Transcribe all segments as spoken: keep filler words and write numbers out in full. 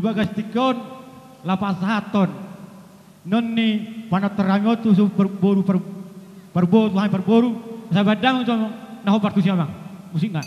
Bagas tingki on, laho pasahathon non ni panortor hami on tu so parboru, par-, parboru, tu hami parboru, asa baen damang jo na hombar tusi amang. Musikna.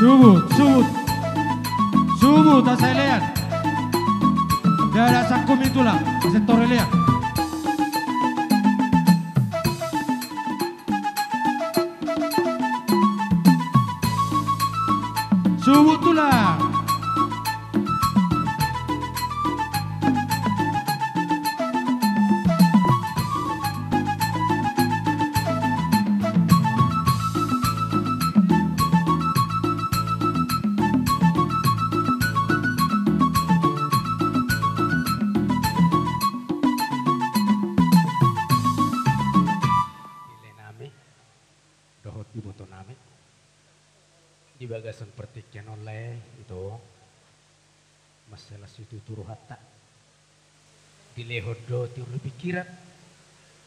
Subut, subut. Subut, asa ilean. Dada sangkum i tulang, asa torop ilean. Subut tulang. Di lae nami dohot iboto nami, di bagasan partingkian on lae, ito, mansai las situtu rohanta. Dilehon do tiur ni pingkiran,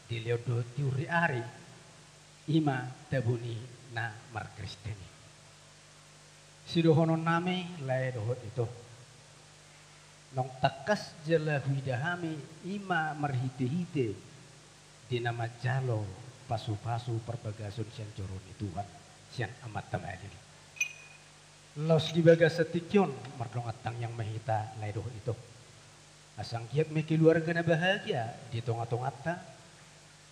dilehon do tiur ni ari, i ma tabo ni na markristen i. Sidohonon nami lae dohot ito, naung tangkas jala huida hami, i ma marhitehite di na manjalo pasupasu parbagason sian joro ni Tuhan, sian Amanta Malim. Laos di bagasan tingki on mardongan tangiang ma hita lae dohot ito, asa anggiat ma keluarga na bahagia di tongatonganta,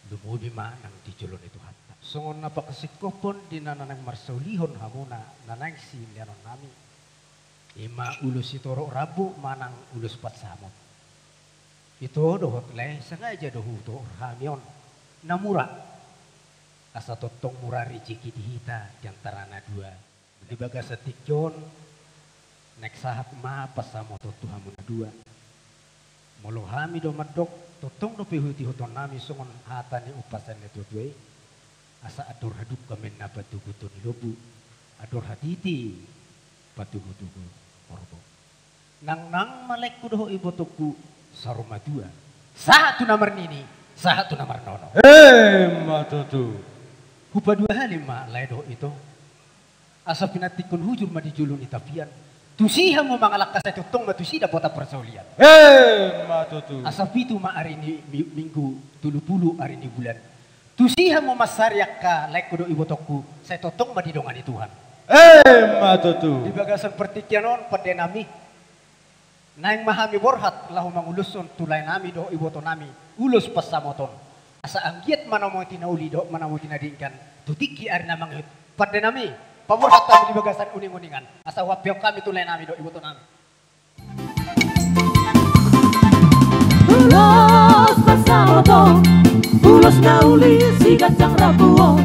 lumobi ma nang di jolo ni Tuhanta. Songon na pasingkophon di na naeng marsaulihon hamuna na naeng sileanon nami, i ma ulos sitorop rambu manang ulos pansamot. Ito dohot lae, sengaja do hutohor hami on na mura, asa tongtong mura rejeki di hita di antara na dua. Di bagasan tingki on, naeng sahat ma pansamoton tu hamu na dua. Molo hami do mandok, tongtong dope huihuthon nami songon hata ni umpasa ni natuatua i, asa andor hadungka ma inna patuguton ni lombu, andor hatiti patugutugu horbo. Nangnang ma laengku dohot ibotongku, saur matua, sahat tu na marnini, sahat tu na marnono. Emma tutu. Hupadua hali ma lae dohot ito, asa pinantikhon hujur ma di jolo ni tapian. Tusi hamu mangalangka, sai tongtong ma tusi dapotan parsaulian. Emma tutu. Asa pitu ma ari ni mi-, minggu, tolu pulu ari ni bulan. Tusi hamu mansari angka laengku dohot ibotongku, sai tongtong ma didongani Tuhan. Emma tutu. Di bagasan partingkian on pande nami, naeng ma hami borhat laho manguloshon tu lae nami dohot iboto nami ulos pansamoton, asa anggiat manamoti na uli dohot manamoti na denggan tu tingki ari na mangihut. Pande nami, paborhat hami di bagasan uninguningan, asa huampehon hami tu lae nami dohot iboto nami. Ulos pansamoton, ulos na uli siganjang rambu on.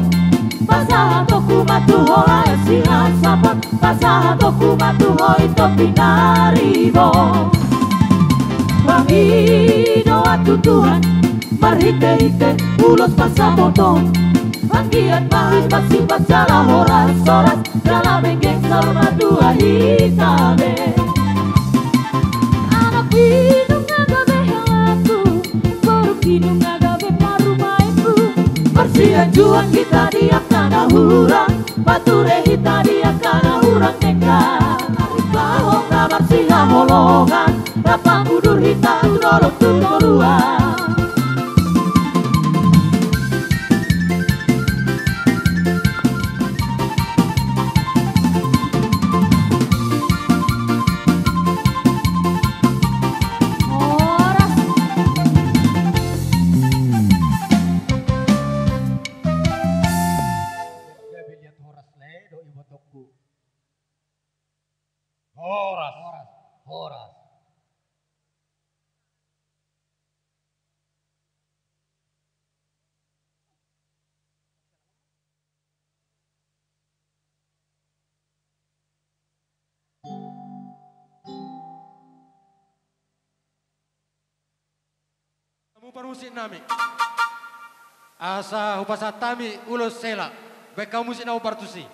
Pasahatonku ma tu ho, lae, sinasapan, pasahatonku ma tu ho, i topi na ribot. Bang i do hatutuan marhitehite ulos pansamoton. Anggiat ma i masipat jala horas-horas, jala benggeng saur matua hita be. Anak i nunga gabe helaku, boru i nunga gabe parumaenku. Marsianjuan hita di angka na hurang, marture hita di angka na hurang denggan. Laho na marsihaholongan, rap mamudur hita tu dolok tu toruan. Horas. Gabe liat horas, lae, do ibotongku. Horas. Horas. Horas. Hamu parmusik nami. Asa hupasahat hami ulos hela. Baen hamu musik na hombar tusi.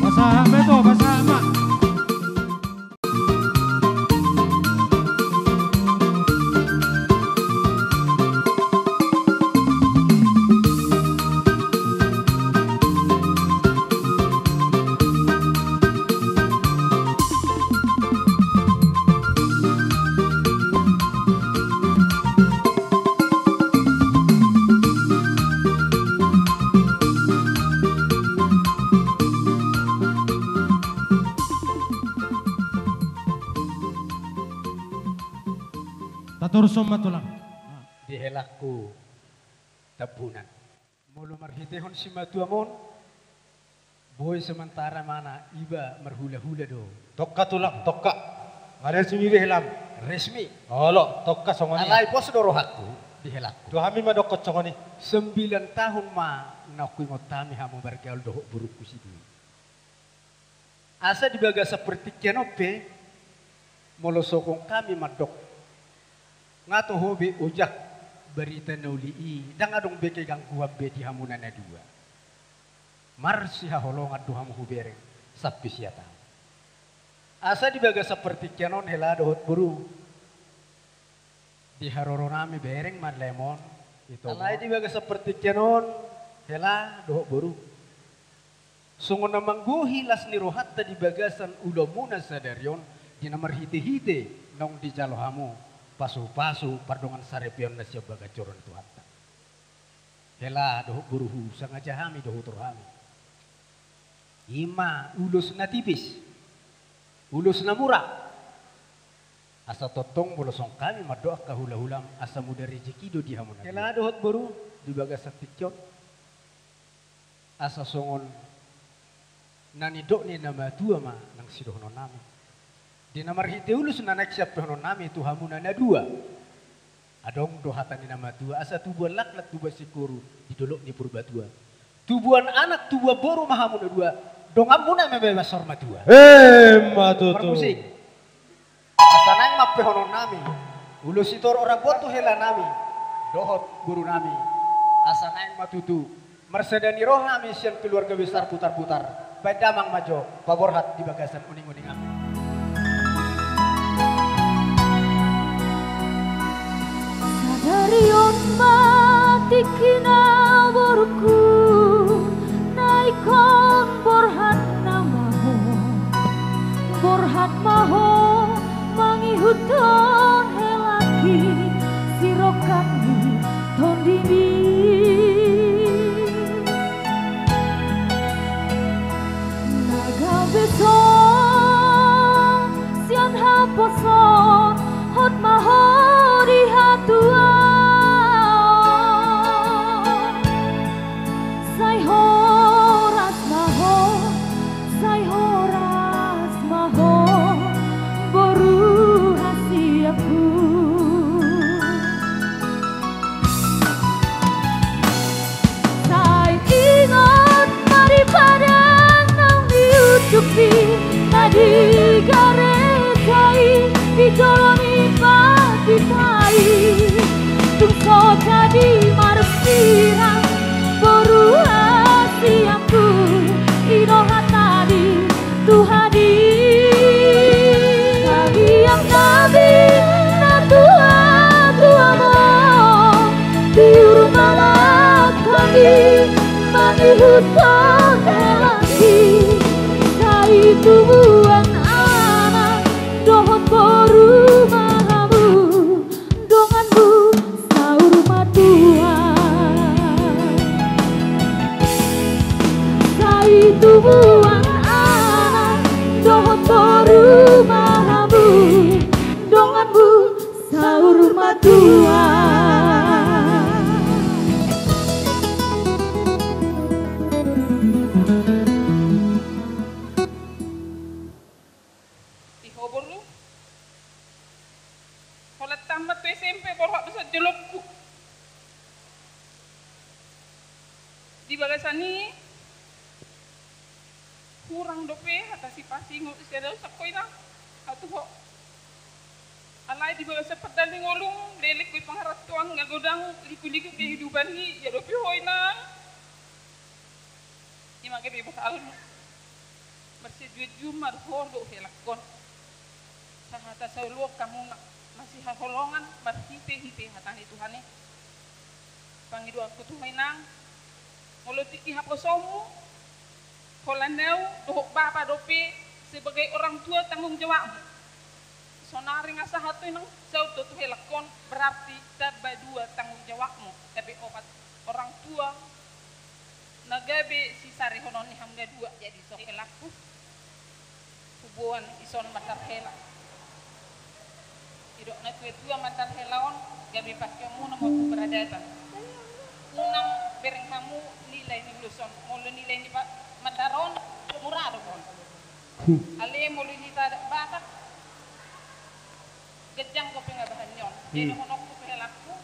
Pasahat ma i, pasahat ma. Tatorushon ma tulang. Di helangku Tambunan. Molo marhitehon simatuam on, boi sementara ma na iba marhulahula do. Tongka tulang, tongka. Nga resmi be helam? Resmi. Olo, tongka songon i. Alai pos do rohangku di helangku. Tu hami ma dokkon songon i. Sembilan tahun ma naung huingot hami hamu margaul dohot borungku si Dui. Asa di bagasan partingkian on pe, molo songon hami mandok, nga toho be ojak barita na uli i, ndang adong be kegangguan be di hamuna na dua. Marsihaholongan do hamu hubereng sampe sia taon. Asa di bagasan partingkian on hela dohot boru, di haroro nami bereng ma lem on, ito. Alai di bagasan partingkian on, hela dohot boru, songon na manggohi las ni rohanta di bagasan ulaonmuna sadari on, di na marhitehite naung dijalo hamu pasupasu pardongan saripeon na sian bagas joro ni Tuhanta. Hela dohot boruhu, sangaja hami dohot rohami, i ma ulos na tipis, ulos na mura. Asa tongtong molo songon hami mandok angka hulahulam, asa muda rejeki do di hamuna. Hela dohot boru, di bagasan tingki on, Asa songon na nidok ni na matua ma nang sidohononnami. Di na marhite ulos na naeng siampehononnami tu hamuna na dua. Adong do hata ni na matua, asa tubuan laklak tubuan singkoru di dolok ni Purbatua. Tubuan anak tubuan boru ma hamu na dua, donganmuna ma bebas saur matua. Emma tutu. Marmusik. Asa naeng ma ampehononnami, ulos sitorop rambu tu helanami dohot borunami. Asa naeng ma tutu marsada ni rohanami sian keluarga besar Putar-putar. Baen damang ma jo paborhat di bagasan uning-uningnami. Sadari on ma tingki na borungku, na ingkon borhat nama ho. Borhat ma ho mangihuthon helangki, sirongkap ni tondimi. Na gabe so sian haposon, hot ma ho di hatuaon. Sai horas ma ho, sai horas ma ho, boru hasianku. Sai ingot ma di padan naung di ujungpi, na di gareja i, di jolo ni pandita i. Tung so jadi marsirang, boru hasianku, i do hata ni Tuhan i. Tabiang-tabiang na tua-tua ma di urung malak hami, mangihuthon helangki. Sai tubuan anak dohot boru ma hamu, donganmu saur matua. Sai tubuan anak dohot boru ma hamu, donganmu saur matua. Di ho boru, holan tamat tu S M P borhat do sian jolongku. Di bagasan i hurang dope hata sipasingot sian au, sangkoi na hatuho. Alai di bagasan pardalanan ni ngolum, leleng do i pangarantoan, nga godang liku-liku kehidupan i, ia dope ho inang. Ima gabe bohalmu. Marsianjuan-juan ma ho dohot helangkon. Sahata saoloan hamu na masihaholongan marhite-hite hata ni Tuhan i. Pangidoanku tu ho inang, molo tingki haposomu, holan au dohot bapa dope sebagai orang tua tanggung jawabmu. Sonari nga sahat tu inang, saut do tu helangkon, berarti tamba dua tanggung jawabmu, gabe opat orang tua. Na gabe sisarihonon ni hamu na dua. Jadi songon helangku, huboan ison mandar hela. Didok na tua-tua mandar hela on gabe pakeonmuna molo tu paradatan. Unang bereng hamu nilai ni ulos on. Molo nilai ni pa-, mandar on, mura do on. Ale molo di adat Batak, ganjang dope nga bahan ni on. Jadi dohononku tu helangku,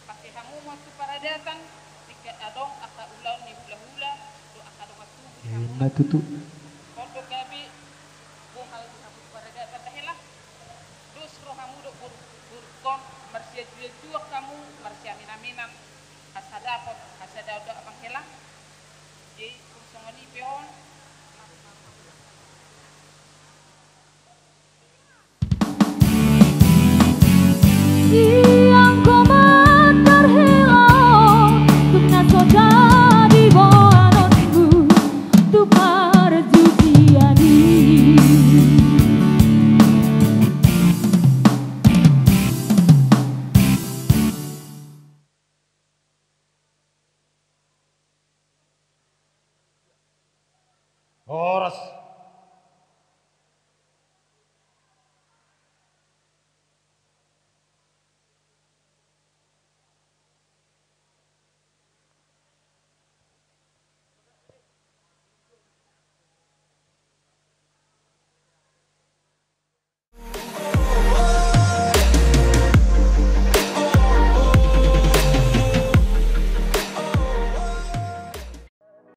pake hamu ma tu paradatan, tingki adong angka ulaon ni hula-hula dohot angka dongan tubu di hamu. Ima tutu. On do gabe bohal di hamu tu paradatan da hela. Dos rohamu dohot boru-, borungkon, marsianjuan-juan hamu, marsiamin-aminan, asa dapot hasadaon do amang hela. Jadi tung songon i pe on. Sian ho mandar hela on, tung na so jadi boanonmu tu parjujian i. Horas.